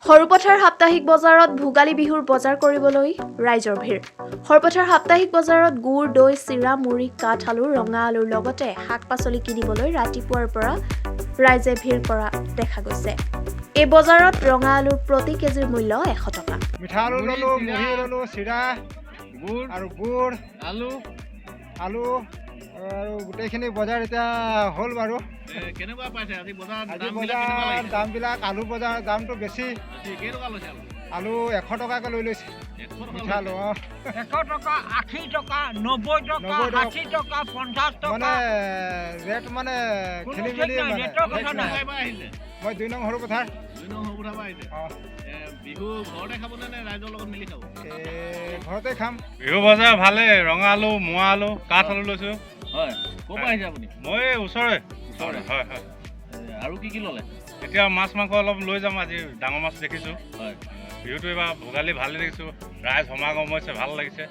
সৰুপথাৰ সাপ্তাহিক বজাৰত ভোগালী বিহুৰ বজাৰ কৰিবলৈ ৰাইজৰ ভিৰ। সৰুপথাৰ সাপ্তাহিক বজাৰত গুৰ, দৈ, চিৰা, মুড়ি, কাঠ আলু, ৰঙা আলুৰ লগতে শাক পাচলি কিনিবলৈ ৰাতিপুৱাৰ পৰা ৰাইজে ভিৰ কৰা দেখা গৈছে। এই বজাৰত ৰঙা আলুৰ প্ৰতি কেজিৰ মূল্য 100 টকা। মিঠা আলু মুড়ি, ল'লোঁ, চিৰা, মুড়ি ল'লোঁ, চিৰা গুৰ, আৰু গুৰ, আলু। আলু আৰু গোটেইখিনি বজাৰ এতিয়া হ'ল বাৰু। কেনেকুৱা পাইছে আজি বজাৰত? আজি দামবিলাক কেনেকুৱা বজাৰ লাগিছে? দামবিলাক, আলু বজাৰ দামটো বেছি। বেছি, কেইটকা লৈছে আলু? আলু 100 টকাকৈ লৈ লৈছে। 100 টকা মিঠা আলু। লৈছে। অঁ। 100 টকা, 80 টকা, 90 টকা, 90 টকা। 60 টকা, 50 টকা। মানে ৰেট মানে কোনো খেলি ঠিক মেলি নাই, মানে ৰেটৰ ঠিক কথা নাই। নাই। ক'ৰ পৰা আহিছে? মই 2 নং সৰুপথাৰ। 2 নং সৰুপথাৰ পৰা আহিছে। অঁ। বিহু ঘৰতে খাবনে নে ৰাইজৰ লগত মিলি খাব? ঘৰতে খাম। বিহু বজাৰ ভালে। ৰঙা আলু, মোৱা আলু, কাঠ আলু লৈছোঁ। হয়, ক'ৰ পৰা আহিছে আপুনি? মই এই ওচৰৰে। ওচৰৰে? হয়। আৰু কি কি ল'লে? এতিয়া মাছ মাংস অলপ লৈ যাম, আজি ডাঙৰ মাছ দেখিছোঁ। বিহুটো এইবাৰ ভোগালী ভালে দেখিছোঁ, ৰাইজ সমাগম হৈছে, ভাল লাগিছে।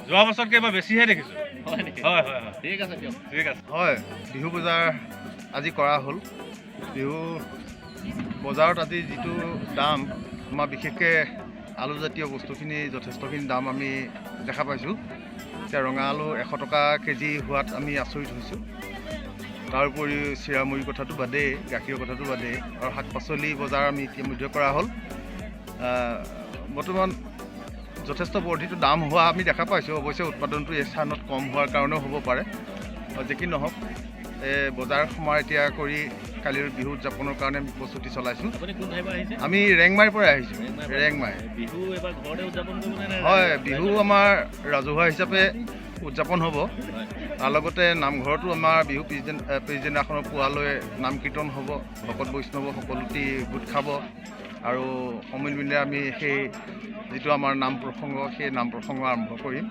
যোৱা বছৰতকৈ এইবাৰ বেছিহে দেখিছোঁ। হয় নেকি? হয়। ঠিক আছে দিয়ক। ঠিক আছে। হয়, বিহু বজাৰ আজি কৰা হ'ল। বিহু বজাৰত আজি যিটো দাম, আমাৰ বিশেষকৈ আলুজাতীয় বস্তুখিনি যথেষ্টখিনি দাম আমি দেখা পাইছোঁ। এতিয়া ৰঙা আলু 100 টকা কেজি হোৱাত আমি আচৰিত হৈছোঁ। তাৰ উপৰিও চিৰা মুড়িৰ কথাটো বাদেই, গাখীৰৰ কথাটো বাদেই আৰু শাক পাচলি বজাৰ আমি ইতিমধ্যে কৰা হ'ল। বৰ্তমান যথেষ্ট বৰ্ধিত দাম হোৱা আমি দেখা পাইছোঁ। অৱশ্যে উৎপাদনটো এই স্থানত কম হোৱাৰ কাৰণেও হ'ব পাৰে। আৰু যি কি নহওক, এই বজাৰ সমাৰ এতিয়া কৰি কালিৰ বিহু উদযাপনৰ কাৰণে আমি প্ৰস্তুতি চলাইছোঁ। আপুনি কোন ঠাইৰ পৰা আহিছে? আমি ৰেংমাইৰ পৰা আহিছোঁ। ৰেংমাইৰ পৰা? ৰেংমাই। বিহু এইবাৰ ঘৰতে উদযাপন কৰিবনে নে হয়, বিহু আমাৰ ৰাজহুৱা হিচাপে উদযাপন হ'ব। তাৰ লগতে নামঘৰতো আমাৰ বিহু পিছদিনাখনৰ পুৱালৈ নাম কীৰ্তন হ'ব। ভকত বৈষ্ণৱ সকলোটি গোট খাব আৰু সমিলমিলে আমি সেই যিটো আমাৰ নাম প্ৰসংগ, সেই নাম প্ৰসংগ আৰম্ভ কৰিম।